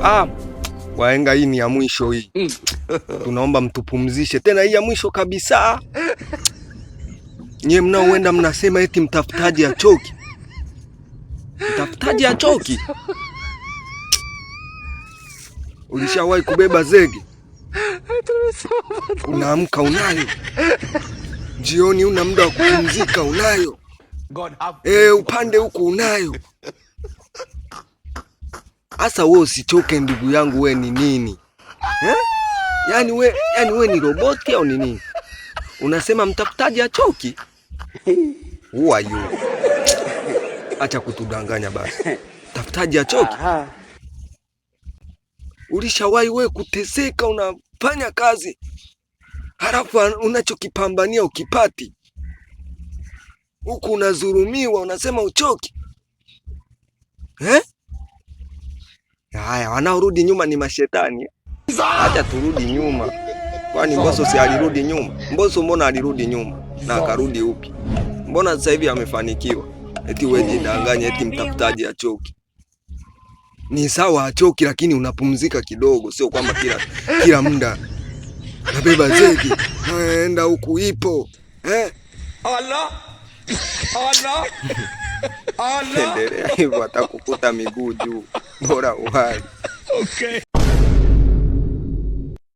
Ah, wahenga, hii ni ya mwisho hii. Tunaomba mtupumzishe tena, hii ya mwisho kabisa. Nyie mnaoenda mnasema eti mtafutaji achoki, mtafutaji achoki. Ulishawahi kubeba zege? Unaamka unayo, jioni una muda wa kupumzika unayo, upande huku unayo. Asa wewe usichoke ndugu yangu, we ni nini eh? Yani we ni roboti au ni nini? Unasema mtafutaji achoki? Who are you? Acha kutudanganya basi. Mtafutaji achoki? Ulishawahi we kuteseka, unafanya kazi halafu unachokipambania ukipati, huku unadhulumiwa, unasema uchoki eh? Haya, wanaorudi nyuma ni mashetani. Acha turudi nyuma, kwani Mbosso si alirudi nyuma? Mbosso mbona alirudi nyuma na akarudi upi? Mbona sasa hivi amefanikiwa? Eti wewe jidanganye, eti mtafutaji achoki. Ni sawa achoki, lakini unapumzika kidogo, sio kwamba kila muda nabeba zege naenda huku ipo eh? Allah Allah Allah. Endelea hivyo, atakukuta miguu juu, bora uhai. Okay.